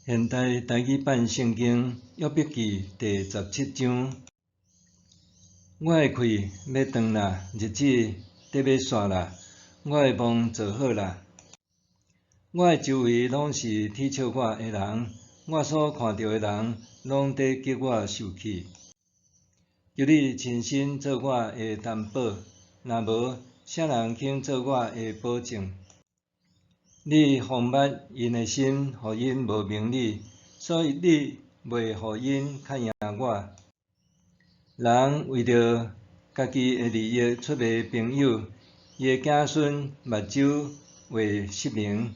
現代台語版聖經約伯記第十七章。我的氣欲斷啦，日子得欲煞啦，我的夢做好啦。我的周圍攏是恥笑我的人，我所看著的人攏佇激我受氣。求你親身做我的擔保，若無，啥人肯做我的保證？你封密𪜶的心，予𪜶無明理，所以你袂予𪜶較贏我。人為著家己的利益出賣朋友，伊的子孫目睭會失明。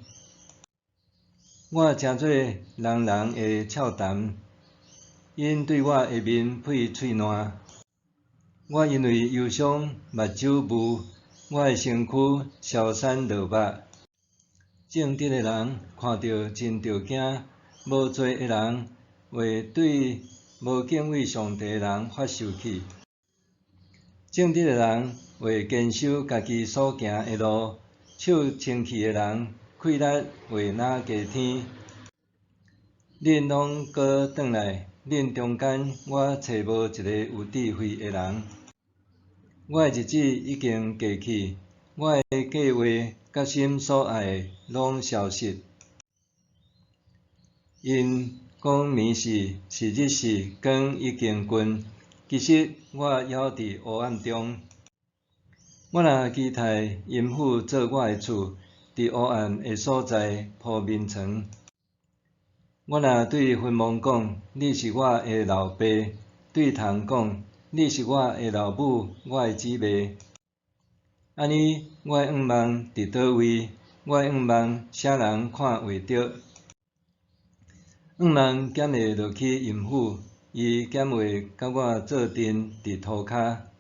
我成做人人的俏談，𪜶對我的面噴喙瀾。我因為憂傷，目睭霧，我的身軀消散落肉。正直的人看著真著驚，無罪的人會對無敬畏上帝的人發受氣。正直的人會堅守家己所行的路，手清氣的人氣力會若加添。恁攏閣轉來，恁中間我揣無一個有智慧的人。我的日子已經過去，我的計劃佮心所愛的攏消失。𪜶講暝時是日時，光已經近，其實我猶佇黑暗中。我若期待陰府做我的厝，佇黑暗的所在鋪眠床。我若對墳墓講：你是我的老爸；對蟲講：你是我的老母，我的姊妹。按呢，我的願望佇佗位？我的願望啥人看會著？願望敢會落去陰府？伊敢會佮我做陣佇塗跤？